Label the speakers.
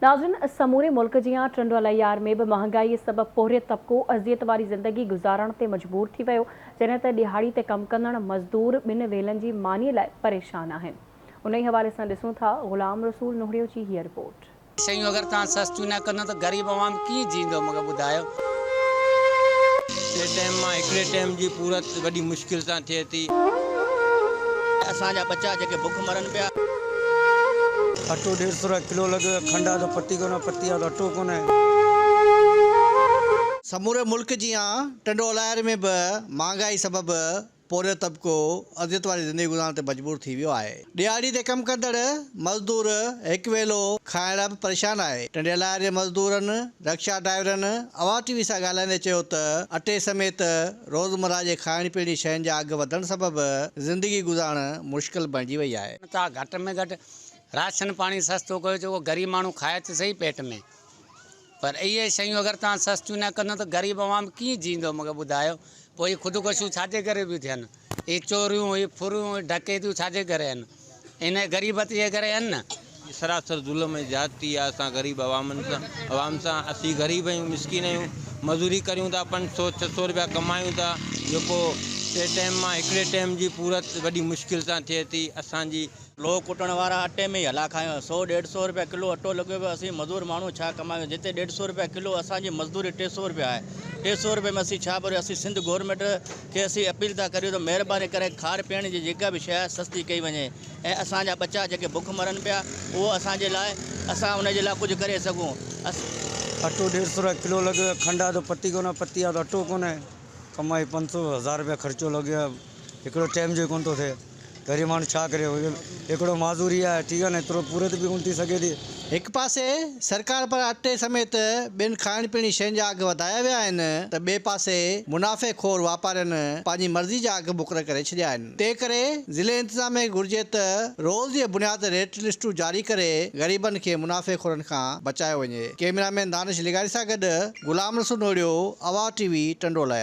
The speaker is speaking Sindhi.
Speaker 1: ناظرين سموري ملڪ جيان ٽنڊو الهيار ۾ به مهانگائي سبب پورهيت طبقو اذيت واري زندگي گذارڻ تي مجبور ٿي ويو، جڏهن ته ڏهاڙي تي ڪم ڪندڙ مزدور ٻن ويلن جي ماني لاء پريشان آهن. انهي حوالي سان ڏسون ٿا غلام رسول نوهڙيو جي هيء رپورٽ.
Speaker 2: شيون اگر توهان سستيون نه ڪندو ته غريب عوام ڪيئن جيئندو مونکي ٻڌايو.
Speaker 3: ٽي ٽيم مان هڪڙي ٽيم جي پورت وڏي مشڪل سان ٿئي ٿي.
Speaker 4: اسان جا ٻچا جيڪي بک مرن پيا.
Speaker 5: اٽو ڏيڍ سو روپيا ڪلو لڳو آهي، کنڊ آ ته پتي ڪونهي، پتي آ ته اٽو ڪونهي.
Speaker 4: سموري ملڪ جيان ٽنڊو الهيار ۾ به مهانگائي سبب پورهيت طبقو اذيت واري زندگي گذارڻ تي مجبور ٿي ويو آهي. ڏهاڙي تي ڪم ڪندڙ مزدور هڪ ويلو کائڻ لاء به پريشان آهي. ٽنڊي الهيار جي مزدورن، رڪشا ڊرائيورن اوهان ٽي وي سان ڳالهائيندي چيو ته اٽي سميت روزمرهه جي کائڻ پيئڻ جي شين جا اگهه وڌڻ سبب زندگي گذارڻ مشڪل بڻجي وئي آهي.
Speaker 2: تان گهٽ ۾ گهٽ راشن پاڻي سستو ڪيو جيڪو غريب ماڻهو کائي ته سهي پيٽ ۾. پر اهي شيون اگر توهان سستيون نه ڪندو ته غريب عوام ڪيئن جيئندو مون کي ٻڌايو پوء اهي خودڪشيون ڇا جي ڪري پيون ٿين اهي چوريون اهي ڦريون اهي ڊڪيتيون ڇا جي ڪري آهن ان غريبت جي ڪري آهن نه.
Speaker 3: هي سراسر ظلم ۽ زيادتي آ اسان غريب عوامن سان عوام سان اسين غريب آهيون مسڪين آهيون مزوري ڪريون ٿا پنج سو ڇهه سو روپيا ڪمايون ٿا جيڪو ٽي ٽيم مان هڪڙي ٽيم جي پورت وڏي مشڪل سان ٿئي ٿي اسان جي
Speaker 4: لوهه ڪٽڻ وارا اٽي ۾ ئي هلا کايون. سو ڏيڍ سو روپيا ڪلو اٽو لڳو پيو. اسين مزور ماڻهو ڇا ڪمايون. جتي ڏيڍ سو روپيا ڪلو اسان جي مزدوري 300 روپيا آهي. 300 روپئي ۾ اسين ڇا ڀريون. اسين سنڌ گورنمينٽ کي اسين اپيل ٿا ڪريون ته مهرباني ڪري کار پيئڻ جي جيڪا به شيء آهي سستي ڪئي وڃي ۽ اسان جا ٻچا جيڪي بک مرن پيا اهو اسان جي لاء اسان ان جي لاء ڪجهه ڪري سگهون.
Speaker 5: اٽو ڏيڍ سو روپيا ڪلو لڳو پيو. کنڊ آ ته پتي ڪونهي پتي آ ته اٽو ڪونهي. ڪمائي پنج سو هزار روپيا خرچو لڳو پيو. هڪڙو ٽيم جو ئي ڪونه ٿو ٿئي. غريب ماڻهو ڇا ڪري هڪڙو معذوري آهي ٺيڪ آهي نه ايترو پورت به ڪونه ٿي سگهي ٿي.
Speaker 4: هڪ پاسي سرڪار پاران اٽي سميت ٻين کائڻ پيئڻ جي شين جا اگهه وڌايا ويا آهن ته ٻئي پاسي منافعي خور واپارين پنهنجي مرضي جا اگهه مقرر ڪري ڇڏيا آهن تنهن ڪري ضلعي انتظاميه کي گهرجي ته روز جي بنياد تي ريٽ لسٽون جاري ڪري غريبن کي منافعي خورن کان بچايو وڃي ڪئميرا مين دانش لغاري سان گڏ غلام رسول نوڙيو، اوهان ٽي وي، ٽنڊو الهيار.